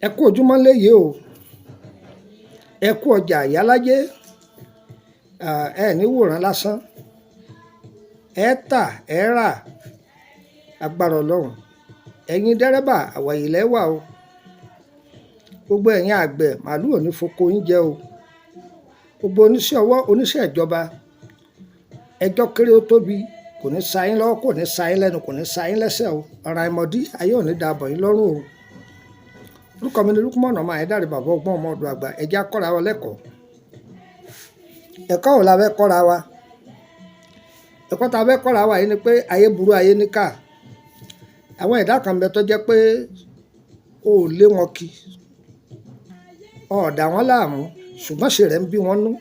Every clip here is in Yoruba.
Ẹ kú ojúmọ́ léyìí o. Ẹ kú ọjà ìyálájé. Ẹ ní wòran lásán. Ẹ tà, ẹ rà, agbára Ọlọ́run. Ẹ̀yin dẹ́rẹ́bà, àwàyè lẹ́ wà o. Gbogbo ẹ̀yin àgbẹ̀, màlúù ò ní foko yín jẹ o. Gbogbo oníṣẹ́ ọwọ́, oníṣẹ́ ìjọba, ẹjọ́ kéré ó tóbi kò ní sa yín lọ́wọ́, kò ní sa yín lẹ́nu, kò ní sa yín lẹ́sẹ̀ o. Ọ̀ràn àìmọ̀dí, ayé ò ní dàbọ̀ yín lọ́rùn o. Orúkọ mi ni Lúkúmọ̀nà ọmọ Àyádáre, bàbá ọgbọ́n, ọmọ ọ̀dọ̀ àgbà. Ẹ jẹ́ á kọ́ra wa lẹ́kọ̀ọ́. Ẹ̀kọ́ wo la fẹ́ kọ́ra wa? Ẹ̀kọ́ tá a fẹ́ kọ́ra wa yìí ni pé ayé burú, ayé níkà. Àwọn ẹ̀dá kan ń bẹ tó jẹ́ pé o ò lé wọn kí, o ò dà wọ́n láàmú, ṣùgbọ́n ṣe rẹ̀ ń bí wọn nú.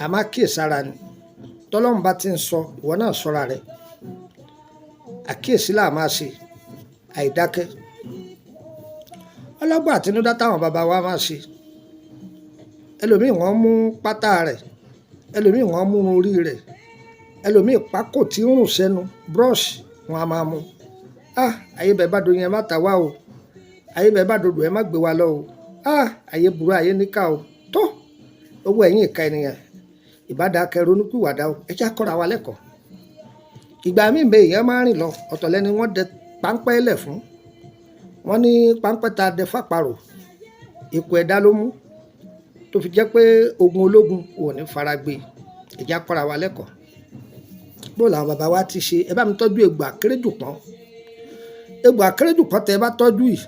A máa kíyèsára ni. Tọ́lọ́run bá ti ń sọ, ìwọ náà sọ́ra rẹ. Àkíyèsí là máa ṣe, àìdákẹ́. Ọlọ́gbọ́n àtinúdá táwọn baba wa máa ṣe. Ẹlòmíì wọ́n mú pátá rẹ̀, ẹlòmíì wọ́n mú irun orí rẹ̀, ẹlòmíì pákó tí ń rùn sẹ́nu, brush wọn a máa mú. Ah! Ayé bẹ́ẹ̀ bá doyin, ẹ má ta wá o. Ayé bẹ́ẹ̀ bá dodò, ẹ má gbé wa lọ o. Ah! Ayé burú, ayé níkà o. Tó! Owó ẹ̀yin ìka ènìyàn, ìbá dáa kẹ́ ronúpìwàdà o. Ẹ jẹ́ á kọ́ra wa lẹ́kọ̀ọ́. Ìgbà míì bẹ èèyàn máa ń rìn lọ, ọ̀tọ̀ lẹni wọ́n dẹ páńpẹ́ lẹ̀ fún. Wọ́n ní páńpẹ́ ta dẹ fáparò, eku ẹ̀dá ló mú. Tó fi jẹ́ pé ogun ológun ò ní fara gbé. Ẹ jẹ́ á kọ́ra wa lẹ́kọ̀ọ́. Bó làwọn baba wa ti ṣe, ẹ bá mi tọ́jú egbò àkéréjù pọ́n. Egbò àkéréjù pọ́n tẹ ẹ bá tọ́jú yìí,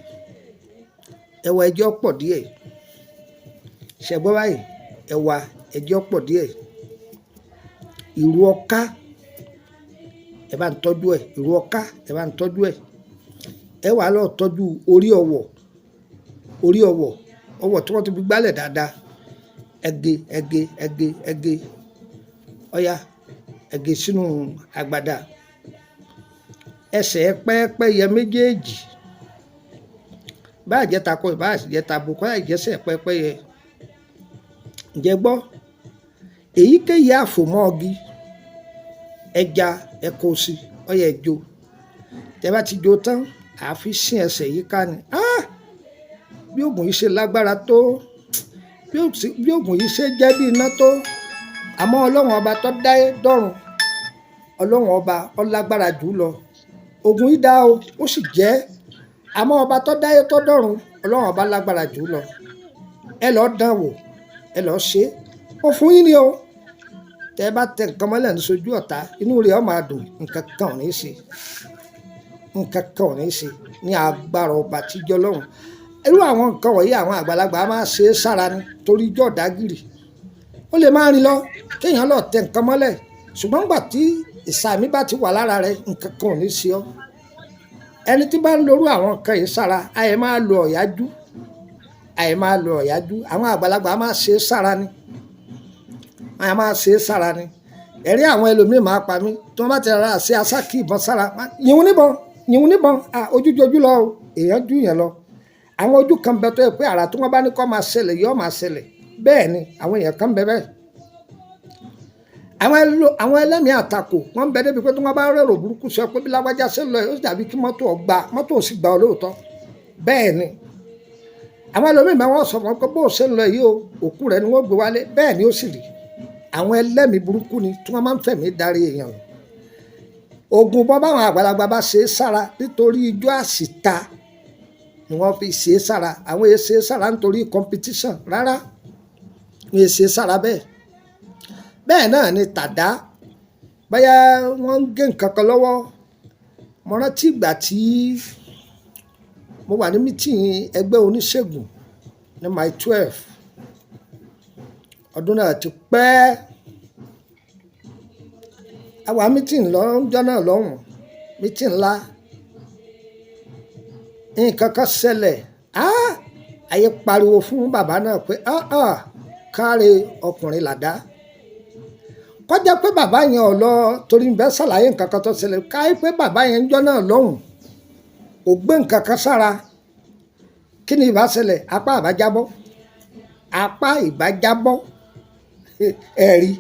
ẹ̀wà ẹjọ́ pọ̀ díẹ̀. Ṣẹ gbọ́ báyìí? Ẹ̀wà ẹjọ́ pọ̀ díẹ̀. Ìrù ọká, ẹ bá ń tọ́jú ẹ̀. Ìrù ọká, ẹ bá ń tọ́jú ẹ̀. Ẹ wá lọ tọ́jú orí ọwọ̀, orí ọwọ̀, ọwọ̀ tí wọ́n ti fi gbálẹ̀ dáadáa. Ẹ gé, ẹ gé, ẹ gé, ẹ gé. Ọ̀yá, ẹ gé sínú agbada. Ẹsẹ̀ pẹ́pẹ́yẹ méjèèjì. Bá jẹ́ takọ, ìbá jẹ́ tabo, kó jẹ́ ẹsẹ̀ pẹ́pẹ́yẹ. Ǹjẹ́ gbọ́? Èyíkéyìí àfòmọ́ igi, ẹja ẹ kó sí, ọ̀yá ẹ jó. Tẹ bá ti jó tán, a fi sín ẹsẹ̀ yìí ká ni. Ah! Bí òògùn yìí ṣe lágbára tó, bí òògùn yìí ṣe jẹ́ bí iná tó, àmọ́ Ọlọ́run ọba tó dá dọ́run, Ọlọ́run ọba ó lágbára jù lọ. Òògùn yìí dá o, ó sì jẹ́. Àmọ́ ọba tó dáyé tó dọ́run, Ọlọ́run ọba lágbára jù lọ. Ẹ lọ dán wò, ẹ lọ ṣe. Ó fún yín ni o. Tẹ bá tẹ nǹkan mọ́lẹ̀ ní sojú ọ̀tá, inú rẹ̀ ó máa dùn, nǹkan kan ò ní ṣe. Nǹkan kan ò ní ṣe ní agbára ọba tí jẹ́ Ọlọ́run. Irú àwọn nǹkan wọ̀nyí àwọn àgbàlagbà máa ṣe é sára ni torí ijọ́ ọ̀dàgìrì. Ó lè máa rìn lọ, kí èèyàn lọ tẹ nǹkan mọ́lẹ̀. Ṣùgbọ́n nígbà tí ìsàmì bá ti wà lára rẹ̀, nǹkan kan ò ní ṣe ọ́. Ẹni tí bá ń lo irú àwọn nǹkan yìí sára, àì máa lo ọ̀yájú. Àì máa lo ọ̀yájú. Àwọn àgbàlagbà máa ṣe é sára ni. A máa ṣe é sára ni. Ẹ̀rí àwọn ẹlòmíì máa pa mí. Tí wọ́n bá ti rọra ṣe asákì ìbọn sára, yìnwun níbọn, yìnwun níbọn. À, ojú jojú lọ o. Èèyàn jù yẹn lọ. Àwọn ojú kan bẹ tó jẹ́ pé àrà tí wọ́n bá ní kó máa ṣẹlẹ̀ yóò máa ṣẹlẹ̀. Bẹ́ẹ̀ ni àwọn èèyàn kan bẹ bẹ́ẹ̀. Àwọn ẹlẹ́mìí àtakò, wọ́n ń bẹ débi pé tí wọ́n bá rẹ̀rọ̀ burúkú sọ pé bí lágbájá ṣe ń lọ, ó dàbí kí mọ́tò ó gba, mọ́tò ò sì gba ọ lóòótọ́. Bẹ́ẹ̀ ni. Àwọn ẹlòmíì máa wọ́n sọ fún wọn pé bó ṣe ń lọ yìí o, òkú rẹ̀ ni wọ́n gbé wálé. Bẹ́ẹ̀ ni ó sì rí. Àwọn ẹlẹ́mìí burúkú ni tí wọ́n máa ń fẹ̀mí darí èèyàn. Òògùn bọ́ báwọn àgbàlagbà bá ṣe é sára nítorí ijó àsìta ni wọ́n fi ṣe é sára. Àwọn èé ṣe é sára nítorí competition rárá. Wọ́n è ṣe é sára bẹ́ẹ̀. Bẹ́ẹ̀ náà ni tàdá. Bóyá wọ́n ń gé nǹkan kan lọ́wọ́. Mo rántí ìgbà tí mo wà ní meeting ẹgbẹ́ oníṣègùn ní Mile 12. Ọdún náà ti pẹ́. A wà meeting lọ́jọ́ náà lọ́hùn, meeting ńlá. Nǹkan kan ṣẹlẹ̀. Ah! Ayé pariwo fún bàbá náà pé, "ah ah, káre ọkùnrin làdá." Kó jẹ́ pé bàbá yẹn ò lọ torí ń bẹ́ ṣàlàyé nǹkan kan tó ṣẹlẹ̀. Ká pé bàbá yẹn ń jọ́ náà lọ́hùn, kò gbé nǹkan kan sára. Kí ni ìbá ṣẹlẹ̀? Apá ìbá jábọ́. Apá ìbá jábọ́. Ẹ rí.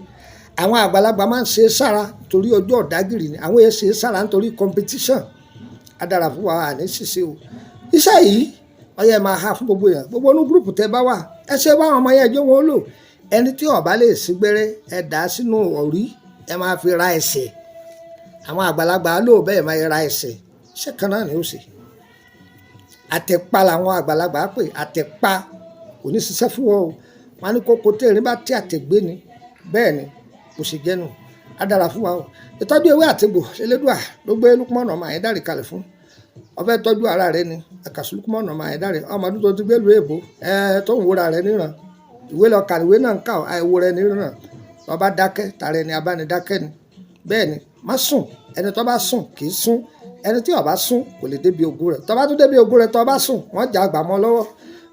Àwọn àgbàlagbà máa ń ṣe é sára torí ọjọ́ ọ̀dàgìrì ni. Àwọn èé ṣe é sára nítorí competition. A dára fún wa, àní ṣìṣe o. Iṣẹ́ yìí ọyẹ máa ha fún gbogbo èèyàn, gbogbo inú group tẹ́ bá wà. Ẹ ṣe báwọn ọmọ yẹn jẹ́ wọn ó lò. Ẹni tí ó bá lè sígbẹ́rẹ́, ẹ dà á sínú ọ̀rí, ẹ máa fi ra ẹsẹ̀. Àwọn àgbàlagbà lò bẹ́ẹ̀, máa ra ẹsẹ̀. Iṣẹ́ kan náà ni ó ṣe. Àtẹ̀pa làwọn àgbàlagbà pè. Àtẹ̀pa kò ní ṣiṣẹ́ fún wọn o. Wọn á ní kókó tẹ̀rín bá tí àtẹ̀gbé ni. Bẹ́ẹ̀ ni kò sì jẹ́nu. Á dára fún wa o. Ìtọ́jú ewé àtegbò, Elédùà ló gbé Lukman ọmọ Àyẹ́dàrè kalẹ̀ fún. Ó fẹ́ tọ́jú ara rẹ ni, àkàsù Lukman ọmọ Àyẹ́dàrè. Ọmọ ọdún tó ti gbé lu èbó ẹ tó ń wúra rẹ níran, ìwé lọ kà, ìwé náà ń kà, àìwò rẹ níran. Tó bá dákẹ́, tààrẹ ni abánidákẹ́ ni. Bẹ́ẹ̀ ni, má sùn. Ẹni tó bá sùn kì í sùn. Ẹni tí ó bá sùn kò lè débi ògo rẹ̀. Tó bá tún débi ògo rẹ̀, tó bá sùn, wọ́n jà àgbà mọ́ lọ́wọ́.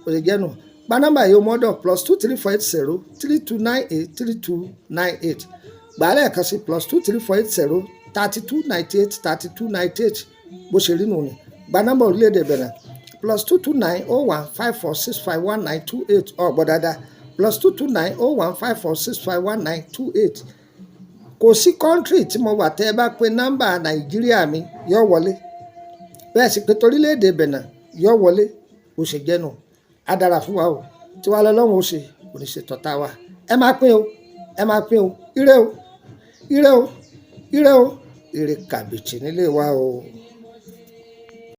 Kò lè jẹ́nu. Gba nọ́mbà yìí mọ́dọ̀: +234 80 3298 3298. Gbà á lẹ́ẹ̀kan sí: +234 80 3298 3298. Bó ṣe rí nù ni. Gba nọ́mbà orílẹ̀-èdè Benin: +229 01 5465 1928. Ọ̀ gbọ́ dáadáa: +229 01 5465 1928. Kò sí country tí mo wà, tẹ́ ẹ bá pe nọ́mbà Nàìjíríà mi, yóò wọlé. Bẹ́ẹ̀ sì pé torílẹ̀-èdè Benin, yóò wọlé. Bó ṣe jẹ́ nù. Á dára fún wa o. Tí wàá lọ́lọ́run ó ṣe, kò ní ṣe tọ̀tá wa. Ẹ máa pín o, ẹ máa pín o. Ire o, ire o, ire o, ire kàbìtì nílé wa o.